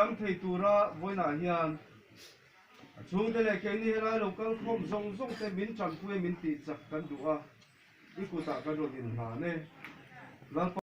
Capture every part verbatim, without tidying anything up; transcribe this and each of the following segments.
Thei tura boina hian. Chungte le keini helai lo kal khom zong zong te min chan pui min ti chak kan du a. I kuta kan ro din hna ne. Lalpa.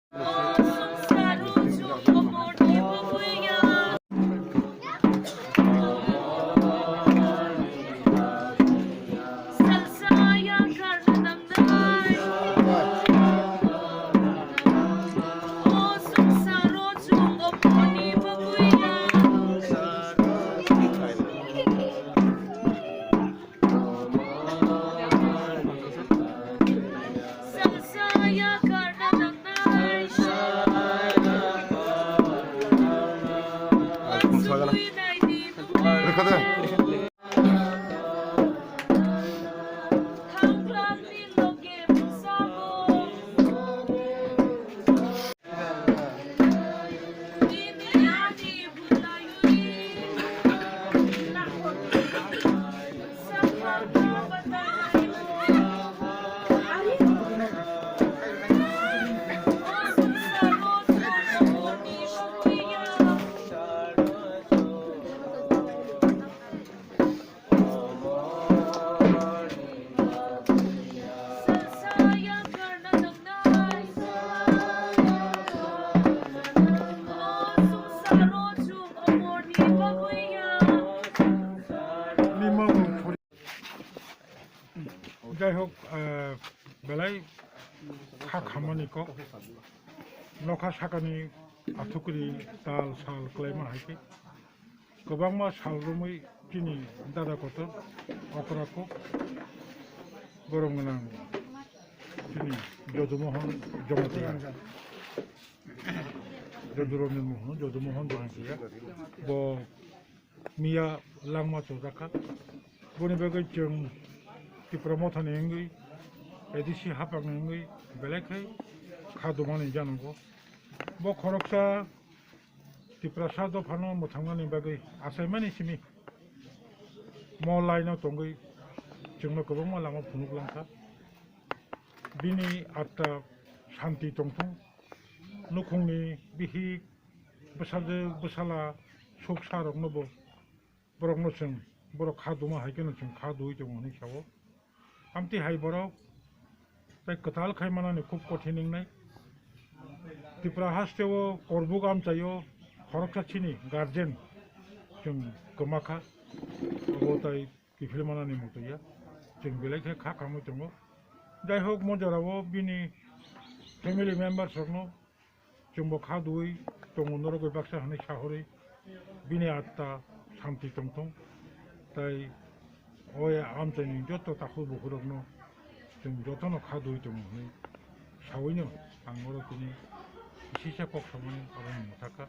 Jai hok, eh, belai kha khamani kok, nokha sakani athukri tal sal kwlaima hai khe. Kwbangma sal romwi chini dada kotor okra kok borom gwnang chini Jodumohon Jamatia. Joduramni Mohon, Jodumohon Jamatia. Bo miya langma chojakha. Boni bagwi chwng Tipra Mothani wngwi, A D C haphangni wngwi belai khe kha dumani janogo. Bo khoroksa Tiprasa dophano mwthangnani bagwi achaimani simi mo laino tongwi chwngno kwbangma lama phunuk langkha. Bini atta santi tongthung, nukhungni bihik, bwsajwk, bwsala, suksa rokno bo borokno chwng, borok kha duma hai kheno chwng kha dui tongo hwnwi sao. Amtwi hai borok tei kwtal khai manani khub kothin wngnai. Tripura hasteo Korbuk amchaio khoroksa chini guardian chwng kwma kha, abo tai kiphil manani muitu ya. Chwng belai khe kha khamwi tongo. Jai hok, mo jorao bini family members rokno chwngbo kha dui tongo, norogwi baksa hwnwi sahorwi bini atta santi tongthung. Tai o amchaini joto takhuk bukhurokno chwng jotono kha dui tongo hwnwi sawino ang oro tini kisa kok samani oro mwthakha.